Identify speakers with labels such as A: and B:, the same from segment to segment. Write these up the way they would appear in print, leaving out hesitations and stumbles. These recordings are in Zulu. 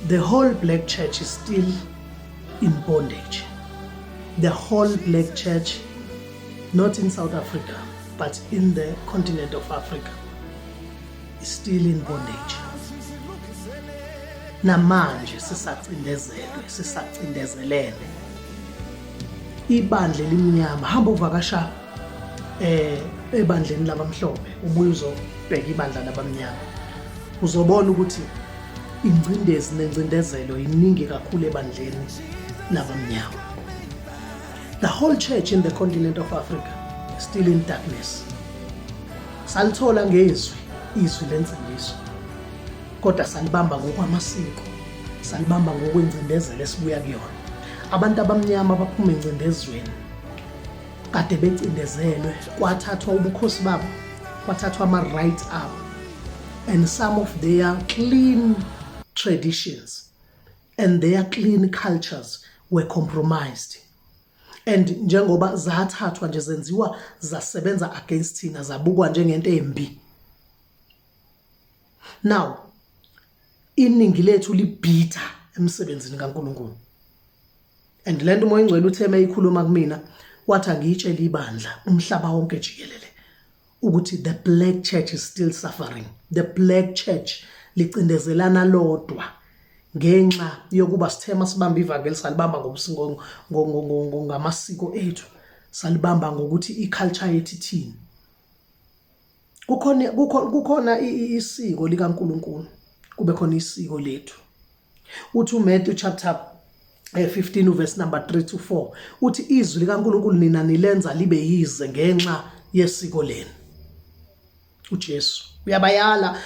A: The whole black church is still in bondage. The whole black church, not in South Africa, but in the continent of Africa, is still in bondage. Namanje sisacindezelwe, sisacindezelene. Ibandla elimnyama, hamba uvakasha eh ebandleni labamhlophe, ubuye uzobheka ibandla labamnyama. Uzobona ukuthi ingcindezi nengcindezelo iningi kakhulu ebandleni labamnyama. The whole church in the continent of Africa is still in darkness. Salithola ngezwi izwi lensindiso, kodwa salibamba ngokwamasiko, salibamba ngokwengcindezelo esibuya kuyona. Abantu abamnyama baphuma engcindezweni, kade becindezelwe, kwathathwa ubukhosi babo, kwathathwa ama-rights abo and some of their clean traditions and their clean cultures were compromised. And njengoba zathathwa nje zenziwa zasebenza against thina, zabukwa njengento embi. Now iningi lethu libhitha emsebenzini kaNkuluNkulu. And lento uMoya Ingcwele uthe meyikhuluma kumina wathi angiyitshele ibandla umhlaba wonke jikelele ukuthi the black church is still suffering. The black church licindezelana lodwa ngenxa yokuba sithema sibamba ivangeli, salibamba ngamasiko ethu, salibamba ngokuthi iculture yethu ithini. Kukhona kukhona isiko likaNkuluNkulu, kube khona isiko lethu. Uthi uMatthew chapter 15 verse number 3 to 4 uthi izwi likaNkuluNkulu nina nilenza libe yize ngenxa yesiko lenu. uJesu uyabayala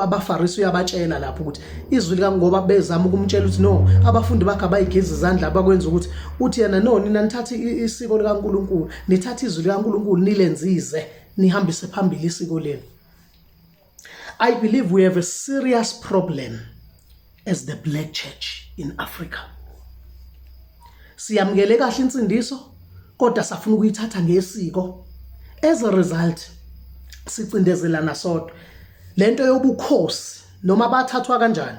A: abaFarisi, uyabatshela lapho ukuthi izwi lika, ngoba bezama ukumtshela ukuthi no, abafundi bakhe abayigeza izandla, abakwenza ukuthi, uthi yena no, nina nithatha isiko likaNkuluNkulu, nithatha izwi likaNkuluNkulu nilenzize, nihambise phambili isiko lenu. I believe we have a serious problem as the black church in Africa. Siyamukele kahle insindiso, kodwa safuna ukuyithatha ngesiko. As a result sicindezelana sodwa. Lento yobukhosi noma bathathwa kanjani,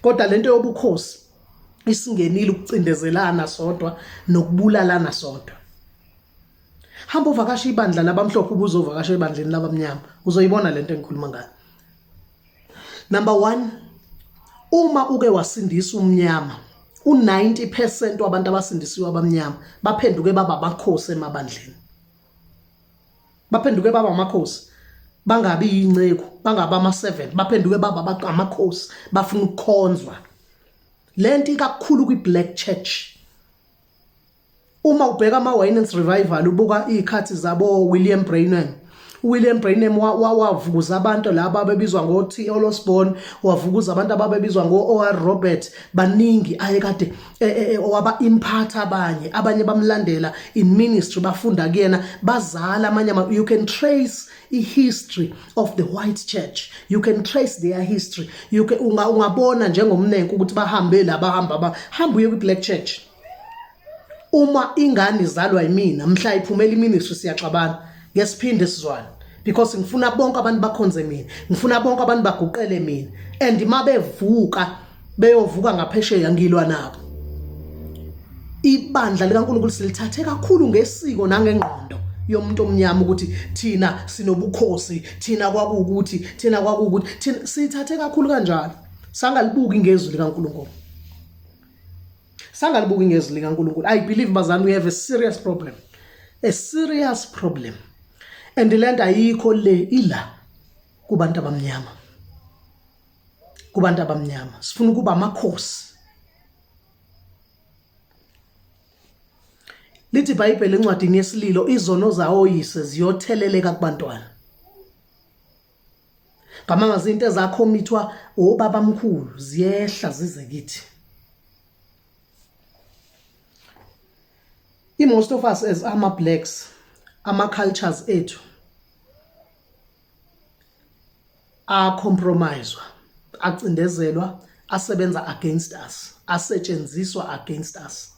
A: kodwa lento yobukhosi isingenile, ukucindezelana sodwa nokubulalana sodwa. Hamba uvakasha ibandla labamhlophe, ubuzovakasha ebandleni labamnyama, uzoyibona lento engikhuluma ngayo. Number 1, uma uke wasindisa umnyama, u90% wabantu abasindisiwe abamnyama baphenduke baba amakhosi emabandleni, baphenduke baba amakhosi, bangabi yinceku, bangabi ama-servant, baphenduke baba amakhosi, bafuna ukukhonzwa. Lento ikakhulu kwi-black church. Uma ubheka ama-Winans Revival, ubuka iy'khathi zabo William Branham, uWilliam Branham wavukuza abantu laba ababebizwa ngo-T.L. Osborn, wavukuza abantu ababebizwa ngo-O.R. Robert, baningi ayekade waba impart, abanye bamlandela in ministry, bafunda kuyena, bazala amanye. You can trace i-history of the white church, you can trace their history, you can ungabona njengomnenke ukuthi bahambe la, bahamba bahamba uye kwi-black church. Uma ingane izalwa yimina, mhla iphumela iministry siyaxabana, ngesiphinde sizwane, because ngifuna bonke abantu bakhonze mina, ngifuna bonke abantu baguqele mina, and mabevuka beyovuka ngaphesheya ngilwa nabo. Ibandla likaNkulunkulu silithathe kakhulu ngesiko nangengqondo yomuntu omnyama, ukuthi thina sinobukhosi, thina kwakuwukuthi, thina kwakuwukuthi, thina sithathe kakhulu kanjalo, sangalibuki ngezwi likaNkulunkulu, sangalibuki ngezwi likaNkulunkulu. I believe, bazani, we have a serious problem, a serious problem, and lento ayikho le ila kubantu abamnyama, kubantu abamnyama sifuna ukuba amakhosi. Lithi iBhayibheli encwadini yeSililo, izono zawoyise ziyotheleleka kubantwana. Ngamanga izinto ezakhomithwa obabamkhulu ziyehla zize kithi. I-most of us as ama-blacks, ama-cultures ethu acompromiswa, acindezelwa, asebenza against us, asetshenziswa against us.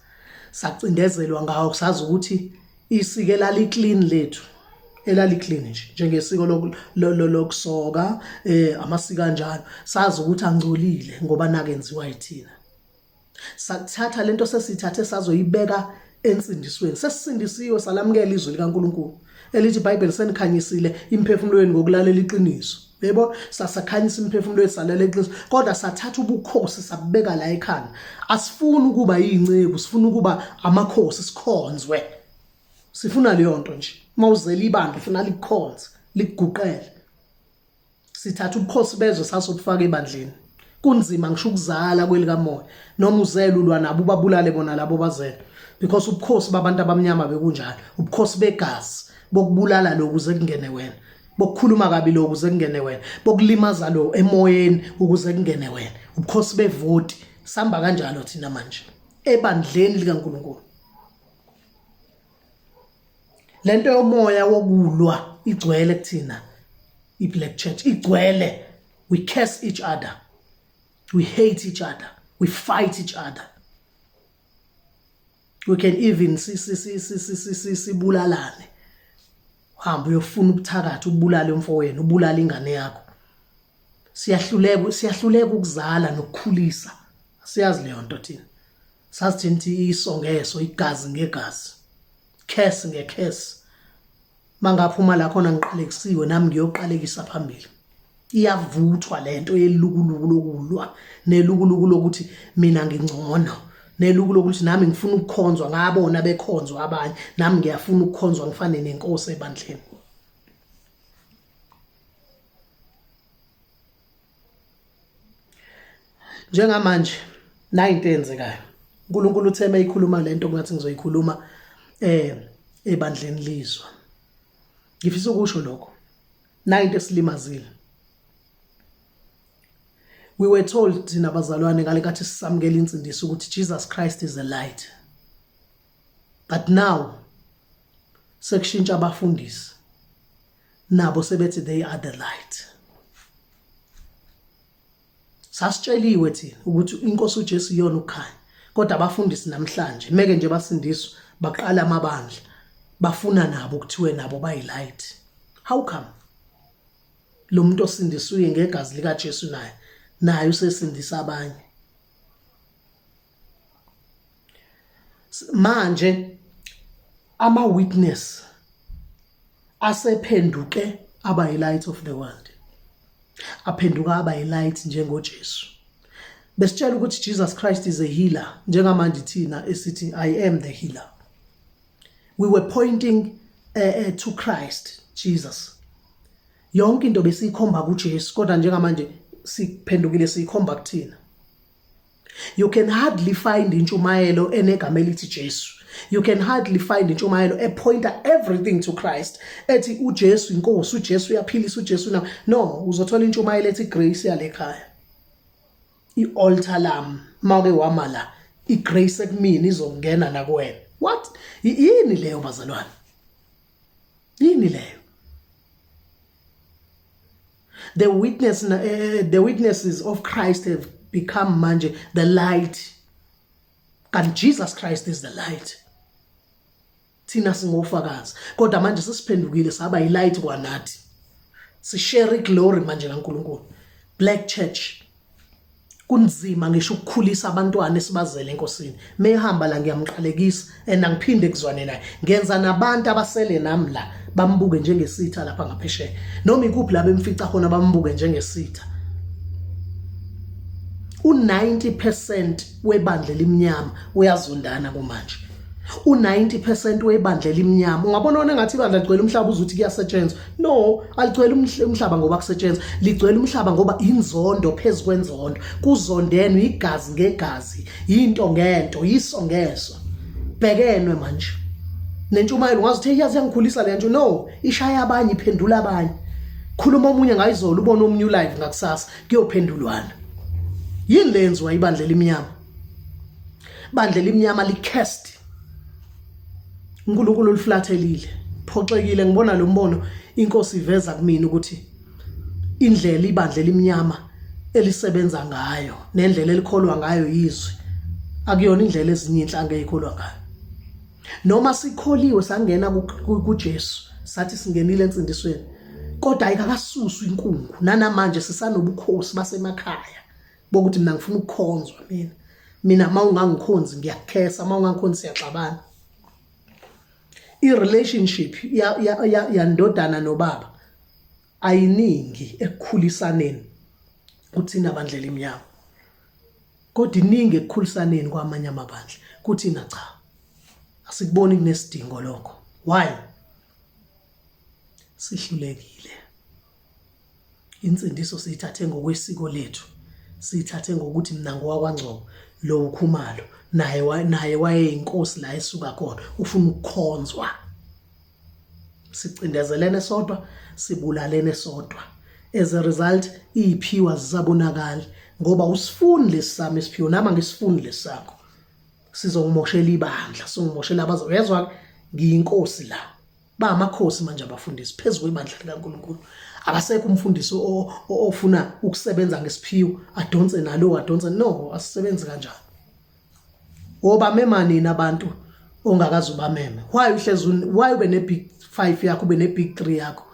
A: Sacindezelwa ngawo, sazi ukuthi isike lali clean lethu. Elali clean nje njengesiko lokusoka, amasiko kanjalo, sazi ukuthi angcolile ngoba nakenziwa yithina. Sathatha lento sesithathe sazoyibeka ensindisweni. Sesisindisiwe, salamukela izwi likaNkulunkulu elithi iBhayibheli senikhanyisile imiphefumulo yenu ngokulalela iqiniso. Yebo, sasakhanyisa imiphefumulo yethu salalela iqiniso, kodwa sathatha ubukhosi sabubeka la ekhanda. Asifuni ukuba yinceku, sifuna ukuba amakhosi, sikhonzwe. Sifuna leyo nto nje. Mawuzela ibandla ufuna likukhonze, likuguqele. Sithatha ubukhosi bezwe sasobufaka ebandleni. Kunzima ngisho ukuzala kwelikamoya, noma uzele ulwa nabo ubabulale bona labo bazele, because ubukhosi babantu abamnyama bekunjalo, ubukhosi begazi bokubulala lo ukuze kungene wena, bokukhuluma kabi lo ukuze kungene wena, bokulimaza lo emoyeni ukuze kungene wena, ubukhosi bevoti. Sihamba kanjalo thina manje ebandleni likaNkulunkulu. Lento yomoya wokulwa igcwele kuthina, i-black church igcwele. We curse each other, we hate each other, we fight each other, we can even sibulalane. Hamba uyofuna ubuthakathi, ubulale umfowenu, ubulale ingane yakho. Siyahluleka, siyahluleka ukuzala nokukhulisa. Siyazi leyo nto thina. Sazi thina ukuthi iso ngeso, igazi ngegazi, curse ngecurse. Mangaphuma la khona ngiqalekisiwe, nami ngiyoqalekisa phambili. Iyavuthwa lento yelukuluku lokulwa, nelukuluku lokuthi mina ngingcono, neluku lokuthi nami ngifuna ukukhonzwa, ngabona bekhonzwa abanye, nami ngiyafuna ukukhonzwa ngifane nenkosi ebandleni. Njengamanje nayi into eyenzekayo. uNkulunkulu uthe meyikhuluma lento kungathi ngizoyikhuluma ebandleni lizwa. Ngifisa ukusho lokho. Nayi into esilimazile. We were told thina bazalwane ngale kathi sisamukela insindiso ukuthi Jesus Christ is a light. But now sekushintsha abafundisi, nabo sebethi they are the light. Sasitsheliwe thina ukuthi inkosi uJesu iyona ukukhanya, kodwa abafundisi namhlanje meke nje basindiswa baqala amabandla, bafuna nabo kuthiwe nabo bayi-light. How come lo muntu osindisiwe ngegazi likaJesu naye usesindisa abanye? Manje ama witness asephenduke aba yi-light of the world, aphenduka aba yi-light njengoJesu. Besitshela ukuthi Jesus Christ is a healer, njengamanje thina esithi I am the healer. We were pointing to Christ Jesus. Yonke into besiyikhomba kuJesu, kodwa njengamanje siphendukile siyikhomba kuthina. You can hardly find intshumayelo enegama elithi Jesu. You can hardly find intshumayelo epointa everything to Christ. Ethi uJesu inkosi, uJesu uyaphilisa, uJesu na. No, uzothola intshumayelo ethi grace yale khaya. I-altar lam mawuke wama la, i-grace ekumina izongena nakuwena. What? Yini leyo bazalwane? Yini leyo? The witness, the witnesses of Christ have become manje the light. And Jesus Christ is the light. Thina singofakazi, kodwa manje sesiphendukile saba yi-light kwanathi. Sishare iglory manje kaNkulunkulu. Black church, kunzima ngisho ukukhulisa abantwana esibazele enkosini. Mehamba la ngiyamqalekisa and angiphinde kuzwane naye. Ngenza nabantu abasele nami la bambuke njengesitha lapha ngaphesheya, noma ikuphi la bemfica khona bambuke njengesitha. U90% webandla elimnyama uyazondana kumanje. U90% webandla elimnyama, ungabona wona ngathi ibandla ligcwele umhlaba uzuthi kuyasetshenzwa. No, aligcwele umhlaba ngoba kusetshenzwa, ligcwele umhlaba ngoba inzondo phezu kwenzondo, kuzondenwe igazi ngegazi, into ngento, yiso ngeso. Bhekenwe manje nentshumayelo, ungazi uthi yazi yangikhulisa le nto. No, ishaya abanye, iphendula abanye. Khuluma omunye ngayizolo, ubone omunye ulive ngakusasa kuyophendulwana. Yini le yenziwa ibandla elimnyama? Bandla elimnyama li-cursed, uNkulunkulu uliflathelile, phoxekile. Ngibona lo mbono, inkosi iveza kumina ukuthi indlela ibandla elimnyama elisebenza ngayo nendlela elikholwa ngayo yizwi akuyona indlela ezinye inhlanga ezikholwa ngayo. Noma sikholiwe sangena kuJesu, Sathi singenile ensindisweni, kodwa ayikakasuswa inkungu. Nanamanje sisanobukhosi basemakhaya bokuthi mina ngifuna ukukhonzwa mina. Mina uma ungangikhonzi ngiyakukhesa, uma ungangikhonzi siyaxabana. I-relationship yandodana nobaba ayiningi ekukhulisaneni kuthina bandla elimnyama, kodwa iningi ekukhulisaneni kwamanye amabandla. Kuthina cha, asikuboni kunesidingo lokho. Why? Sihlulekile. Insindiso siyithathe ngokwesiko lethu, siyithathe ngokuthi mina ngowakwaNgcobo, lo uKhumalo naye naye wayeyinkosi la esuka khona, ufuna ukukhonzwa. Sicindezelene sodwa, sibulalene sodwa. As a result, iy'phiwa zisabonakali ngoba usifuni lesi sami isiphiwo, nami angisifuni lesi sakho. Sizongimoshela ibandla, sizongimoshela abazo. Uyezwa-ke, ngiyinkosi la. Bamakhosi manje abafundisi phezu kwebandla likaNkulunkulu. Akasekho umfundisi ofuna ukusebenza ngesiphiwo, adonse nalo, adonse. No, asisebenzi kanjalo. Wobamema nini abantu ongakaze ubameme? Why uhlezi, why ube ne big 5 yakho, ube ne big 3 yakho?